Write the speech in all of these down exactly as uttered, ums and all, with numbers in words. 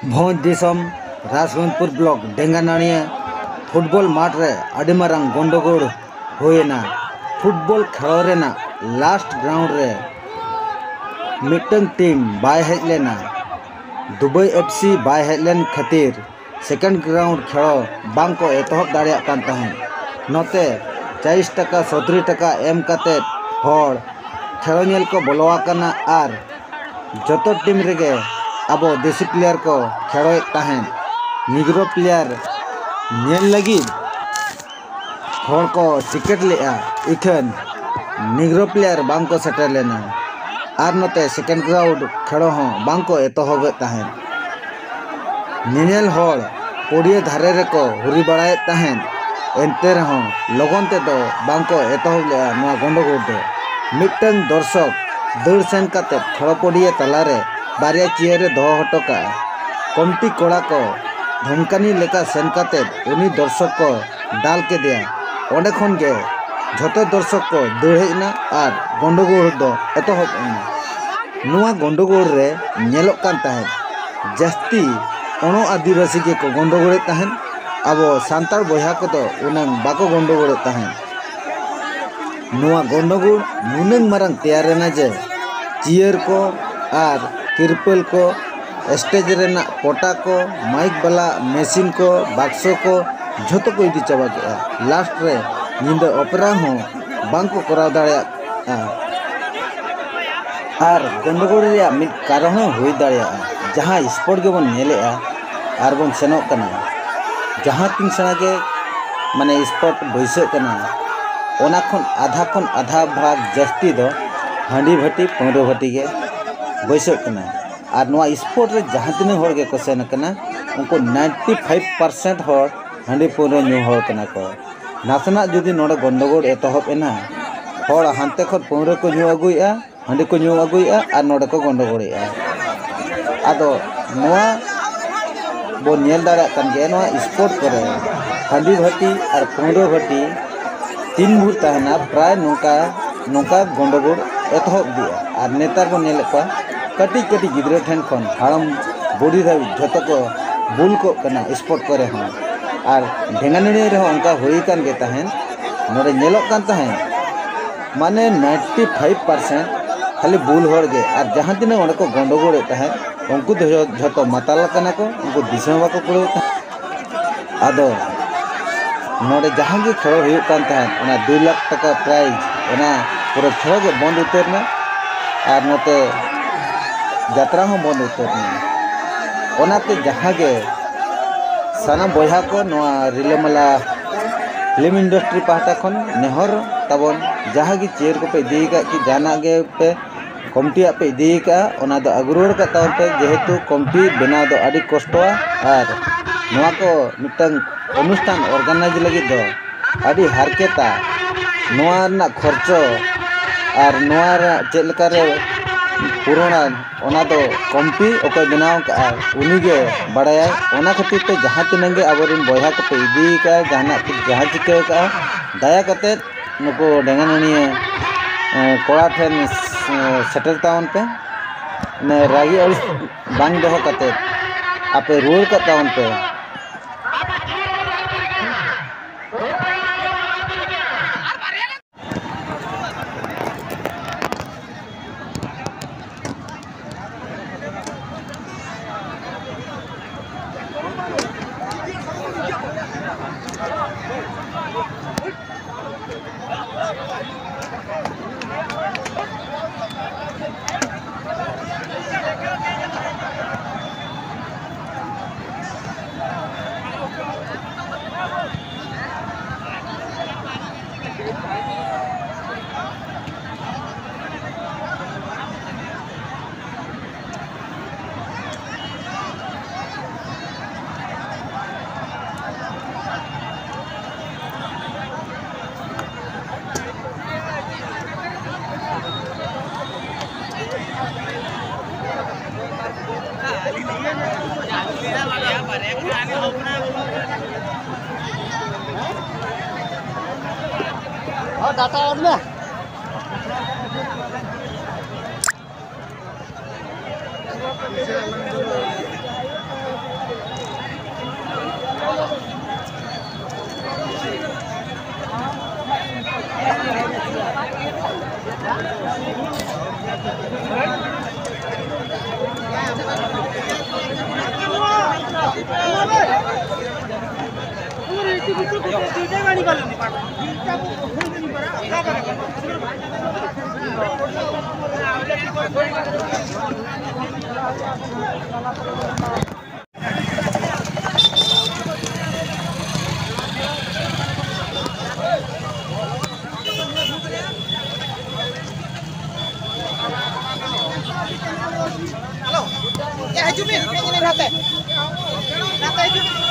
ᱵᱷᱚᱸᱡᱽ ᱫᱤᱥᱚᱢ ᱨᱟᱡᱽᱜᱚᱸᱡᱽᱯᱩᱨ block ᱰᱮᱸᱜᱟᱱᱟᱹᱲᱤᱭᱟᱹ football ᱢᱟᱴᱷ ᱨᱮ ᱟᱹᱰᱤ ᱢᱟᱨᱟᱝ ᱜᱚᱱᱰᱚᱜᱳᱲ ᱦᱩᱭᱮᱱᱟ᱾ ᱯᱷᱩᱴᱵᱚᱞ ᱠᱷᱮᱞᱳ ᱨᱮᱱᱟᱜ ᱞᱟᱥᱴ ᱜᱨᱟᱣᱩᱱᱰ ᱨᱮ ᱢᱤᱫᱴᱟᱝ ᱴᱤᱢ ᱵᱟᱭ ᱦᱮᱡ ᱞᱮᱱᱟ᱾ ᱫᱩᱵᱟᱭ ᱮᱯᱷ ᱥᱤ ᱵᱟᱭ ᱦᱮᱡ ᱞᱮᱱ ᱠᱷᱟᱹᱛᱤᱨ ᱥᱮᱠᱮᱱᱰ ᱜᱨᱟᱣᱩᱱᱰ ᱠᱷᱮᱞᱳ ᱵᱟᱝ ᱠᱚ ᱮᱛᱚᱦᱚᱵ ᱫᱟᱲᱮᱭᱟᱜ ᱠᱟᱱ ᱛᱟᱦᱮᱸᱫ᱾ ᱱᱚᱛᱮ ᱪᱟᱭᱤᱥ ᱴᱟᱠᱟ, ᱥᱚᱛᱨᱤ ᱴᱟᱠᱟ ᱮᱢ ᱠᱟᱛᱮᱫ ᱦᱚᱲ ᱠᱷᱮᱞᱳ ᱧᱮᱞ ᱠᱚ ᱵᱚᱞᱚ ᱟᱠᱟᱱᱟ ᱟᱨ ᱡᱚᱛᱚ ᱴᱤᱢ ᱨᱮᱜᱮ ᱟᱵᱚ ᱫᱮᱥᱤ ᱯᱞᱮᱭᱟᱨ ᱠᱚ ᱠᱷᱮᱞᱳᱭᱮᱫ ᱛᱟᱦᱮᱸᱫ᱾ ᱱᱤᱜᱽᱨᱳ ᱯᱞᱮᱭᱟᱨ ᱧᱮᱞ ᱞᱟᱹᱜᱤᱫ ᱦᱚᱲ ᱠᱚ ᱴᱤᱠᱤᱴ ᱞᱮᱫᱼᱟ, ᱤᱠᱷᱟᱹᱱ ᱱᱤᱜᱽᱨᱳ ᱯᱞᱮᱭᱟᱨ ᱵᱟᱝ ᱠᱚ ᱥᱮᱴᱮᱨ ᱞᱮᱱᱟ ᱟᱨ ᱱᱚᱛᱮ ᱥᱮᱠᱮᱱᱰ ᱜᱨᱟᱣᱩᱱᱰ ᱠᱷᱮᱞᱳ ᱦᱚᱸ ᱵᱟᱝ ᱠᱚ ᱮᱛᱚᱦᱚᱵᱮᱫ ᱛᱟᱦᱮᱸᱫ᱾ ᱧᱮᱧᱮᱞ ᱦᱚᱲ ᱯᱚᱲᱤᱭᱟᱹ ᱫᱷᱟᱨᱮ ᱨᱮᱠᱚ ᱦᱩᱨᱤ ᱵᱟᱲᱟᱭᱮᱫ ᱛᱟᱦᱮᱸᱫ᱾ ᱮᱱᱛᱮ ᱨᱮᱦᱚᱸ ᱞᱚᱜᱚᱱ ᱛᱮᱫᱚ ᱵᱟᱝ ᱠᱚ ᱮᱛᱚᱦᱚᱵ ᱞᱮᱫᱼᱟ ᱱᱚᱣᱟ ᱜᱚᱱᱰᱚᱜᱳᱲ ᱫᱚ᱾ ᱢᱤᱫᱴᱟᱝ ᱫᱚᱨᱥᱚᱠ ᱫᱟᱹᱲ ᱥᱮᱱ ᱠᱟᱛᱮ ᱠᱷᱮᱞᱳ ᱯᱚᱲᱤᱭᱟᱹ ᱛᱟᱞᱟᱨᱮ ᱵᱟᱨᱭᱟ ᱪᱤᱭᱟᱹᱨ ᱮ ᱫᱚᱦᱚ ᱦᱚᱴᱚ ᱠᱟᱜᱼᱟ᱾ ᱠᱚᱢᱴᱤ ᱠᱚᱲᱟ ᱠᱚ ᱫᱷᱚᱢᱠᱟᱱᱤ ᱞᱮᱠᱟ ᱥᱮᱱ ᱠᱟᱛᱮ ᱩᱱᱤ ᱫᱚᱨᱥᱚᱠ ᱠᱚ ᱫᱟᱞ ᱠᱮᱫᱮᱭᱟ᱾ ᱚᱸᱰᱮ ᱠᱷᱚᱱ ᱜᱮ ᱡᱷᱚᱛᱚ ᱫᱚᱨᱥᱚᱠ ᱠᱚ ᱫᱟᱹᱲ ᱦᱮᱡ ᱮᱱᱟ ᱟᱨ ᱜᱚᱱᱰᱚᱜᱳᱲ ᱫᱚ ᱮᱛᱚᱦᱚᱵ ᱮᱱᱟ᱾ ᱱᱚᱣᱟ ᱜᱚᱱᱰᱚᱜᱳᱲ ᱨᱮ ᱧᱮᱞᱚᱜ ᱠᱟᱱ ᱛᱟᱦᱮᱸᱫ, ᱡᱟᱹᱥᱛᱤ ᱚᱬᱚ ᱟᱹᱫᱤᱵᱟᱹᱥᱤ ᱜᱮᱠᱚ ᱜᱚᱱᱰᱚᱜᱳᱲᱮᱫ ᱛᱟᱦᱮᱸᱫ᱾ ᱟᱵᱚ ᱥᱟᱱᱛᱟᱲ ᱵᱚᱭᱦᱟ ᱠᱚᱫᱚ ᱩᱱᱟᱹᱝ ᱵᱟᱠᱚ ᱜᱚᱱᱰᱚᱜᱳᱲᱮᱫ ᱛᱟᱦᱮᱸᱫ᱾ ᱱᱚᱣᱟ ᱜᱚᱱᱰᱚᱜᱳᱲ ᱱᱩᱱᱟᱹᱝ ᱢᱟᱨᱟᱝ ᱛᱮᱭᱟᱨ ᱮᱱᱟ ᱡᱮ ᱪᱤᱭᱟᱹᱨ ᱠᱚ ᱟᱨ ᱛᱤᱨᱯᱟᱹᱞ ᱠᱚ, ᱥᱴᱮᱡᱽ ᱨᱮᱱᱟᱜ ᱯᱚᱴᱟ ᱠᱚ, ᱢᱟᱭᱤᱠ ᱵᱟᱞᱟ ᱢᱮᱥᱤᱱ ᱠᱚ, ᱵᱟᱠᱥᱚ ᱠᱚ ᱡᱷᱚᱛᱚ ᱠᱚ ᱤᱫᱤ ᱪᱟᱵᱟ ᱠᱮᱫᱼᱟ᱾ ᱞᱟᱥᱴ ᱨᱮ ᱧᱤᱫᱟᱹ ᱚᱯᱮᱨᱟ ᱦᱚᱸ ᱵᱟᱝ ᱠᱚ ᱠᱚᱨᱟᱣ ᱫᱟᱲᱮᱭᱟᱜᱼᱟ᱾ ᱟᱨ ᱜᱚᱱᱰᱚᱜᱳᱲ ᱨᱮᱭᱟᱜ ᱢᱤᱫ ᱠᱟᱨᱚᱱ ᱦᱚᱸ ᱦᱩᱭ ᱫᱟᱲᱮᱭᱟᱜᱼᱟ, ᱡᱟᱦᱟᱸ ᱥᱯᱳᱨᱴ ᱜᱮᱵᱚᱱ ᱧᱮᱞᱮᱜᱼᱟ ᱟᱨ ᱵᱚᱱ ᱥᱮᱱᱚᱜ ᱠᱟᱱᱟ, ᱡᱟᱦᱟᱸ ᱛᱤᱱ ᱥᱮᱬᱟ ᱜᱮ ᱢᱟᱱᱮ ᱥᱯᱳᱨᱴ ᱵᱟᱹᱭᱥᱟᱹᱜ ᱠᱟᱱᱟ, ᱚᱱᱟ ᱠᱷᱚᱱ ᱟᱫᱷᱟ ᱠᱷᱚᱱ ᱟᱫᱷᱟ ᱵᱷᱟᱜᱽ ᱡᱟᱹᱥᱛᱤ ᱫᱚ ᱦᱟᱺᱰᱤ ᱵᱷᱟᱹᱴᱤ ᱯᱟᱹᱣᱨᱟᱹ ᱵᱷᱟᱹᱴᱤ ᱜᱮ ᱵᱟᱹᱭᱥᱟᱹᱜ ᱠᱟᱱᱟ᱾ ᱟᱨ ᱱᱚᱣᱟ ᱥᱯᱳᱨᱴ ᱨᱮ ᱡᱟᱦᱟᱸ ᱛᱤᱱᱟᱹᱜ ᱦᱚᱲ ᱜᱮᱠᱚ ᱥᱮᱱ ᱟᱠᱟᱱᱟ, ᱩᱱᱠᱩ ᱱᱟᱭᱤᱱᱴᱤ ᱯᱷᱟᱭᱤᱵᱷ ᱯᱟᱨᱥᱮᱱᱴ ᱦᱚᱲ ᱦᱟᱺᱰᱤ ᱯᱟᱹᱣᱨᱟᱹ ᱧᱩ ᱦᱚᱲ ᱠᱟᱱᱟ ᱠᱚ᱾ ᱱᱟᱥᱮᱱᱟᱜ ᱡᱩᱫᱤ ᱱᱚᱰᱮ ᱜᱚᱱᱰᱚᱜᱳᱲ ᱮᱛᱚᱦᱚᱵ ᱮᱱᱟ, ᱦᱚᱲ ᱦᱟᱱᱛᱮ ᱠᱷᱚᱱ ᱯᱟᱹᱣᱨᱟᱹ ᱠᱚ ᱧᱩ ᱟᱹᱜᱩᱭᱮᱫᱼᱟ, ᱦᱟᱺᱰᱤ ᱠᱚ ᱧᱩ ᱟᱹᱜᱩᱭᱮᱫᱼᱟ ᱟᱨ ᱱᱚᱰᱮ ᱠᱚ ᱜᱚᱱᱰᱚᱜᱳᱲᱮᱫᱼᱟ᱾ ᱟᱫᱚ ᱱᱚᱣᱟ ᱵᱚᱱ ᱧᱮᱞ ᱫᱟᱲᱮᱭᱟᱜ ᱠᱟᱱ ᱜᱮᱭᱟ, ᱱᱚᱣᱟ ᱥᱯᱳᱨᱴ ᱠᱚᱨᱮ ᱦᱟᱺᱰᱤ ᱵᱷᱟᱹᱴᱤ ᱟᱨ ᱯᱟᱹᱣᱨᱟᱹ ᱵᱷᱟᱹᱴᱤ ᱛᱤᱱ ᱵᱷᱳᱨ ᱛᱟᱦᱮᱱᱟ, ᱯᱨᱟᱭ ᱱᱚᱝᱠᱟ ᱱᱚᱝᱠᱟ ᱜᱚᱱᱰᱚᱜᱳᱲ ᱮᱛᱚᱦᱚᱵ ᱤᱫᱤᱜᱼᱟ᱾ ᱟᱨ ᱱᱮᱛᱟᱨ ᱵᱚᱱ ᱧᱮᱞᱮᱫ ᱠᱚᱣᱟ, ᱠᱟᱹᱴᱤᱡ ᱠᱟᱹᱴᱤᱡ ᱜᱤᱫᱽᱨᱟᱹ ᱴᱷᱮᱱ ᱠᱷᱚᱱ ᱦᱟᱲᱟᱢ ᱵᱚᱰᱤ ᱫᱷᱟᱹᱵᱤᱡ ᱡᱷᱚᱛᱚ ᱠᱚ ᱵᱩᱞ ᱠᱚᱜ ᱠᱟᱱᱟ ᱥᱯᱚᱴ ᱠᱚᱨᱮ ᱦᱚᱸ᱾ ᱟᱨ ᱰᱷᱮᱸᱜᱟᱱᱟᱹᱲᱤ ᱨᱮᱦᱚᱸ ᱚᱱᱠᱟ ᱦᱩᱭ ᱟᱠᱟᱱ ᱜᱮ ᱛᱟᱦᱮᱸᱫ᱾ ᱱᱚᱰᱮ ᱧᱮᱞᱚᱜ ᱠᱟᱱ ᱛᱟᱦᱮᱸᱫ, ᱢᱟᱱᱮ ᱱᱟᱭᱤᱱᱴᱤ ᱯᱷᱟᱭᱤᱵᱷ ᱯᱟᱨᱥᱮᱱᱴ ᱠᱷᱟᱹᱞᱤ ᱵᱩᱞ ᱦᱚᱲ ᱜᱮ᱾ ᱟᱨ ᱡᱟᱦᱟᱸ ᱛᱤᱱᱟᱹᱜ ᱚᱸᱰᱮ ᱠᱚ ᱜᱚᱸᱰᱚᱜᱳᱲᱮᱫ ᱛᱟᱦᱮᱸᱫ, ᱩᱱᱠᱩ ᱫᱚ ᱡᱷᱚ-, ᱡᱷᱚᱛᱚ ᱢᱟᱛᱟᱞ ᱟᱠᱟᱱᱟ ᱠᱚ, ᱩᱱᱠᱩ ᱫᱤᱥᱟᱹ ᱦᱚᱸ ᱵᱟᱠᱚ ᱠᱩᱲᱟᱹᱣᱮᱫ ᱛᱟᱦᱮᱸᱫ᱾ ᱟᱫᱚ ᱱᱚᱰᱮ ᱡᱟᱦᱟᱸ ᱜᱮ ᱠᱷᱮᱞᱳᱰ ᱦᱩᱭᱩᱜ ᱠᱟᱱ ᱛᱟᱦᱮᱸᱫ, ᱚᱱᱟ ᱫᱩᱭ ᱞᱟᱠᱷ ᱴᱟᱠᱟ ᱯᱨᱟᱭᱤᱡᱽ, ᱚᱱᱟ ᱯᱩᱨᱟᱹ ᱠᱷᱮᱞᱳᱰ ᱜᱮ ᱵᱚᱱᱫ ᱩᱛᱟᱹᱨ ᱮᱱᱟ᱾ ᱟᱨ ᱱᱚᱛᱮ ᱡᱟᱛᱨᱟ ᱦᱚᱸ ᱵᱚᱱᱫ ᱩᱛᱟᱹᱨ ᱮᱱᱟ᱾ ᱚᱱᱟᱛᱮ ᱡᱟᱦᱟᱸ ᱜᱮ ᱥᱟᱱᱟᱢ ᱵᱚᱭᱦᱟ ᱠᱚ, ᱱᱚᱣᱟ ᱨᱤᱞᱟᱹᱢᱟᱞᱟ ᱯᱷᱤᱞᱢ ᱤᱱᱰᱟᱥᱴᱨᱤ ᱯᱟᱦᱴᱟ ᱠᱷᱚᱱ ᱱᱮᱦᱚᱨ ᱛᱟᱵᱚᱱ, ᱡᱟᱦᱟᱸ ᱜᱮ ᱪᱤᱭᱟᱹᱨ ᱠᱚᱯᱮ ᱤᱫᱤ ᱟᱠᱟᱫ ᱠᱤ ᱡᱟᱦᱟᱱᱟᱜ ᱜᱮ ᱯᱮ ᱠᱚᱢᱤᱴᱤᱭᱟᱜ ᱯᱮ ᱤᱫᱤ ᱟᱠᱟᱫᱼᱟ, ᱚᱱᱟ ᱫᱚ ᱟᱹᱜᱩ ᱨᱩᱣᱟᱹᱲ ᱠᱟᱜ ᱛᱟᱵᱚᱱ ᱯᱮ, ᱡᱮᱦᱮᱛᱩ ᱠᱚᱢᱤᱴᱤ ᱵᱮᱱᱟᱣ ᱫᱚ ᱟᱹᱰᱤ ᱠᱚᱥᱴᱚᱣᱟ᱾ ᱟᱨ ᱱᱚᱣᱟ ᱠᱚ ᱢᱤᱫᱴᱟᱝ ᱚᱱᱩᱥᱴᱷᱟᱱ ᱚᱨᱜᱟᱱᱟᱭᱤᱡᱽ ᱞᱟᱹᱜᱤᱫ ᱫᱚ ᱟᱹᱰᱤ ᱦᱟᱨᱠᱮᱛᱟ᱾ ᱱᱚᱣᱟ ᱨᱮᱱᱟᱜ ᱠᱷᱚᱨᱪᱚ ᱟᱨ ᱱᱚᱣᱟ ᱨᱮᱱᱟᱜ ᱪᱮᱫ ᱞᱮᱠᱟᱨᱮ ᱯᱩᱨᱚᱱᱟ, ᱚᱱᱟ ᱫᱚ ᱠᱚᱢᱤᱴᱤ ᱚᱠᱚᱭ ᱵᱮᱱᱟᱣ ᱟᱠᱟᱫᱼᱟ, ᱩᱱᱤᱜᱮ ᱵᱟᱲᱟᱭᱟᱭ᱾ ᱚᱱᱟ ᱠᱷᱟᱹᱛᱤᱨ ᱛᱮ ᱡᱟᱦᱟᱸ ᱛᱤᱱᱟᱹᱜ ᱜᱮ ᱟᱵᱚᱨᱮᱱ ᱵᱚᱭᱦᱟ ᱠᱚᱯᱮ ᱤᱫᱤ ᱟᱠᱟᱫᱼᱟ, ᱡᱟᱦᱟᱱᱟᱜ ᱠᱚ ᱡᱟᱦᱟᱸ ᱪᱤᱠᱟᱹ ᱟᱠᱟᱫᱼᱟ, ᱫᱟᱭᱟ ᱠᱟᱛᱮᱫ ᱱᱩᱠᱩ ᱰᱮᱸᱜᱟᱱᱟᱹᱲᱤᱭᱟᱹ, ᱮ, ᱠᱚᱲᱟ ᱴᱷᱮᱱ, ᱮ, ᱥᱮᱴᱮᱨ ᱛᱟᱵᱚᱱ ᱯᱮ᱾ ᱢᱟᱱᱮ ᱨᱟᱹᱜᱤ ᱟᱹᱲᱤᱥ ᱵᱟᱝ ᱫᱚᱦᱚ ᱠᱟᱛᱮᱫ ᱟᱯᱮ ᱨᱩᱣᱟᱹᱲ ᱠᱟᱜ ᱛᱟᱵᱚᱱ ᱯᱮ᱾ ᱦᱚᱸ, ᱰᱟᱴᱟ ᱚᱱ ᱢᱮ᱾ ᱦᱮᱞᱳ, ᱭᱟ, ᱦᱤᱡᱩᱜ ᱵᱤᱱ, ᱠᱟᱹᱡ ᱧᱮᱞ ᱱᱟᱛᱮ᱾ ᱱᱟᱛᱮ ᱦᱤᱡᱩᱜ ᱵᱤᱱ᱾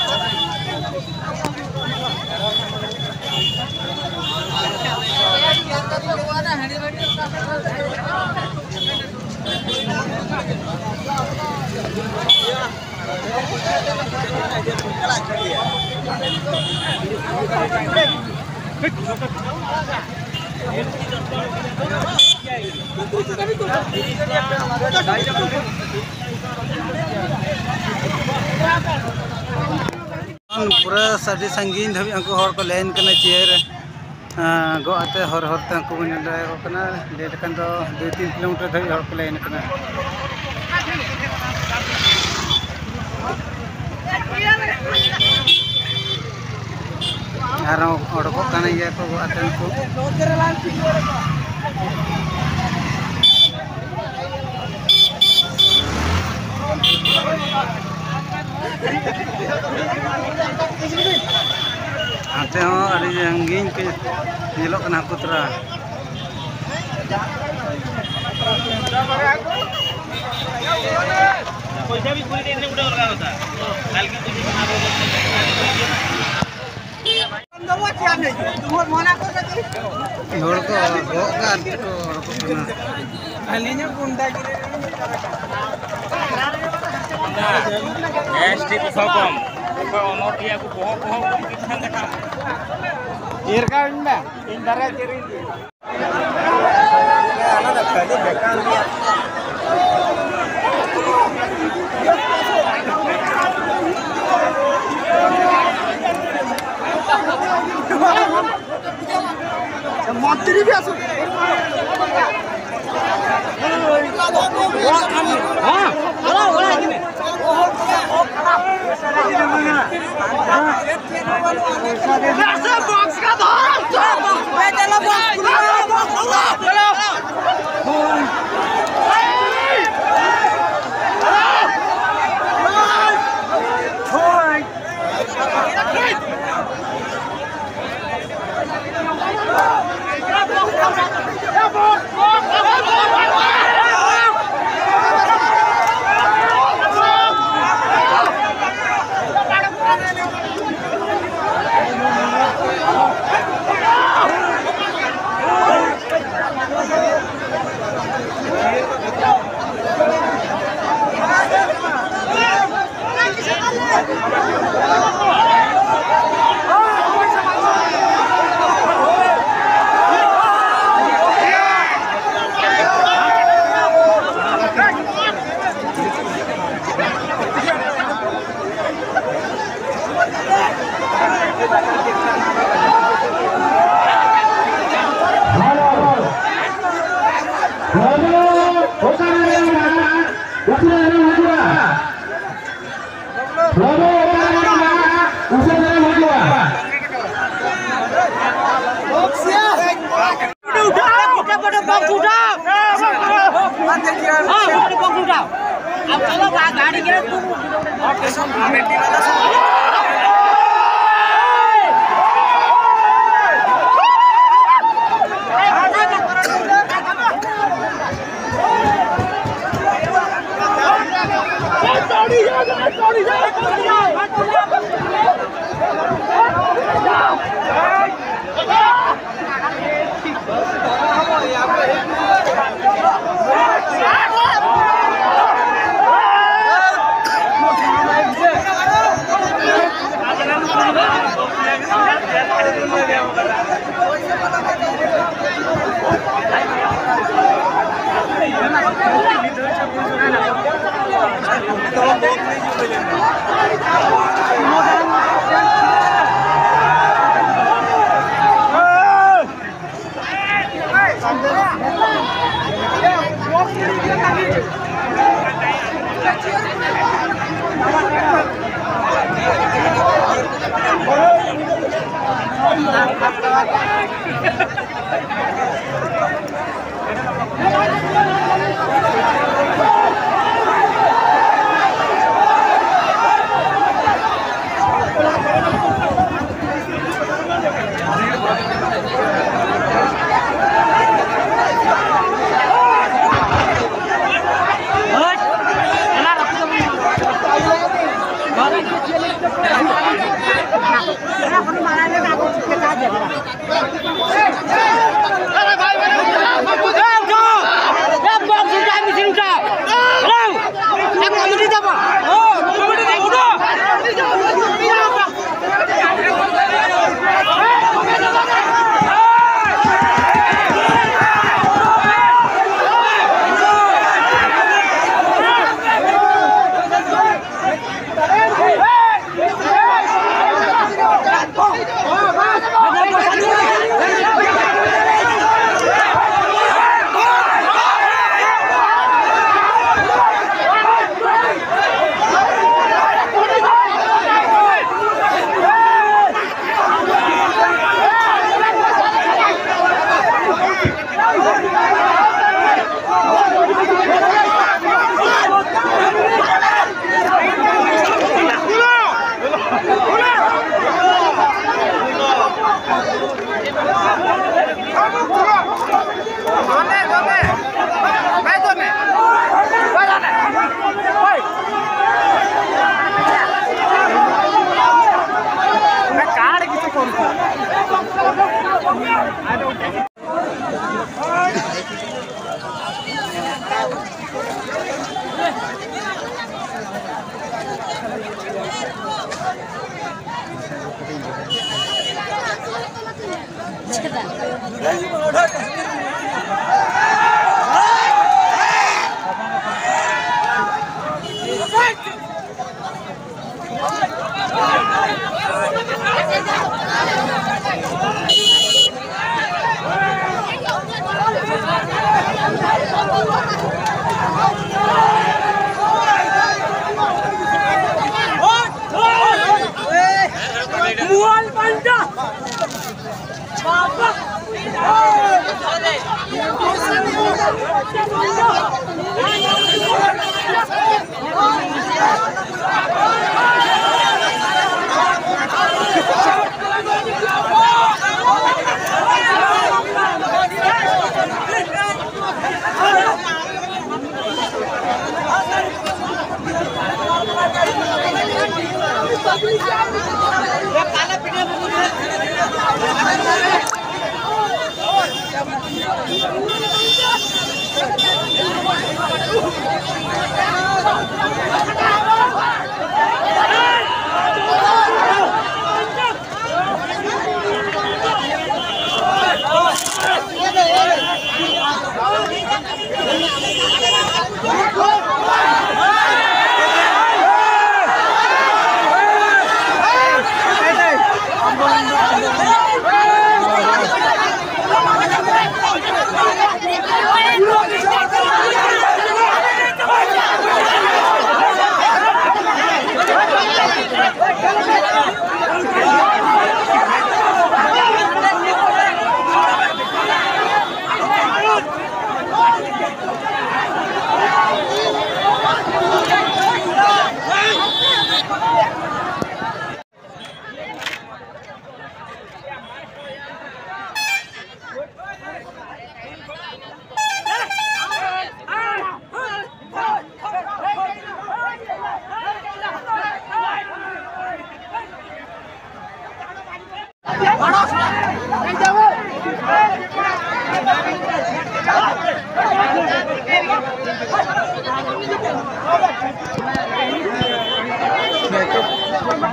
ᱯᱩᱨᱟᱹ ᱟᱹᱰᱤ ᱥᱟᱺᱜᱤᱧ ᱫᱷᱟᱹᱵᱤᱡ ᱩᱱᱠᱩ ᱦᱚᱲ ᱠᱚ ᱞᱟᱭᱤᱱ ᱠᱟᱱᱟ ᱪᱮᱭᱟᱨ, ᱮᱸ, ᱜᱚᱜ ᱟᱛᱮ ᱦᱚᱨ ᱦᱚᱨ ᱛᱮ ᱩᱱᱠᱩ ᱵᱚᱱ ᱧᱮᱞ ᱫᱟᱲᱮᱭᱟᱠᱚ ᱠᱟᱱᱟ᱾ ᱞᱟᱹᱭ ᱞᱮᱠᱷᱟᱱ ᱫᱚ ᱫᱩᱭ ᱛᱤᱱ ᱠᱤᱞᱳᱢᱤᱴᱟᱨ ᱫᱷᱟᱹᱵᱤᱡ ᱦᱚᱲ ᱠᱚ ᱞᱟᱭᱤᱱ ᱠᱟᱱᱟ᱾ ᱟᱨᱦᱚᱸ ᱚᱰᱚᱠᱚᱜ ᱠᱟᱱ ᱜᱮᱭᱟ ᱠᱚ ᱜᱚᱜ ᱟᱛᱮ ᱩᱱᱠᱩ᱾ ᱦᱟᱱᱛᱮ ᱦᱚᱸ ᱟᱹᱰᱤ ᱥᱟᱺᱜᱤᱧ ᱠᱚ ᱧᱮᱞᱚᱜ ᱠᱟᱱᱟ ᱦᱟᱹᱠᱩ ᱛᱚᱨᱟ᱾ ᱯᱚᱭᱥᱟ ᱵᱤ ᱠᱩᱲᱤ ᱴᱟᱠᱟ ᱩᱰᱟᱹᱣ ᱞᱟᱜᱟᱣ ᱠᱟᱫᱟ᱾ ᱠᱟᱞᱠᱮ ᱯᱚᱭᱥᱟ ᱵᱤ ᱟᱨ ᱦᱚᱲ ᱠᱚ ᱜᱚᱜ ᱠᱟᱱ ᱛᱮᱠᱚ ᱦᱚᱲ ᱠᱚ ᱠᱟᱱᱟ᱾ ᱟᱹᱞᱤᱧ ᱦᱚᱸ ᱜᱩᱱᱰᱟ ᱜᱤᱨᱟᱹ ᱨᱮᱞᱤᱧ ᱪᱟᱞᱟᱜ ᱠᱟᱱᱟ᱾ ᱮᱥ ᱴᱤ ᱠᱚ ᱥᱟᱶ ᱠᱚᱢ᱾ ᱚᱠᱚᱭ ᱚᱱᱚᱨ ᱜᱮᱭᱟ ᱠᱚ, ᱵᱚᱦᱚᱜ, ᱵᱚᱦᱚᱜ ᱠᱚ ᱯᱤᱪᱷᱟᱹ ᱠᱟᱴᱟ᱾ ᱪᱮᱫ ᱞᱮᱠᱟ ᱢᱮᱱᱫᱟ? ᱤᱧ ᱵᱟᱨᱭᱟ ᱪᱮᱫ ᱤᱧ ᱞᱟᱹᱭᱟ? ᱢᱚᱱᱛᱨᱤ ᱵᱤ ᱟᱥᱩ᱾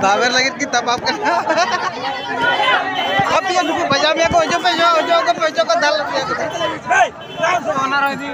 ᱛᱟᱵᱮᱨ ᱞᱟᱹᱜᱤᱫ ᱠᱤᱱ ᱛᱟᱯᱟᱢ ᱠᱟᱱᱟ᱾ ᱟᱯᱮᱭᱟ ᱱᱩᱠᱩ ᱵᱟᱡᱟᱣ ᱢᱮᱭᱟ ᱠᱚ, ᱦᱤᱡᱩᱜ ᱯᱮ, ᱦᱤᱡᱩᱜ, ᱦᱤᱡᱩᱜ ᱠᱚ ᱯᱮ, ᱦᱤᱡᱩᱜ ᱠᱚ, ᱫᱟᱞ ᱯᱮᱭᱟ ᱠᱚ᱾ ᱚᱱᱟ ᱨᱚᱭ ᱫᱤ᱾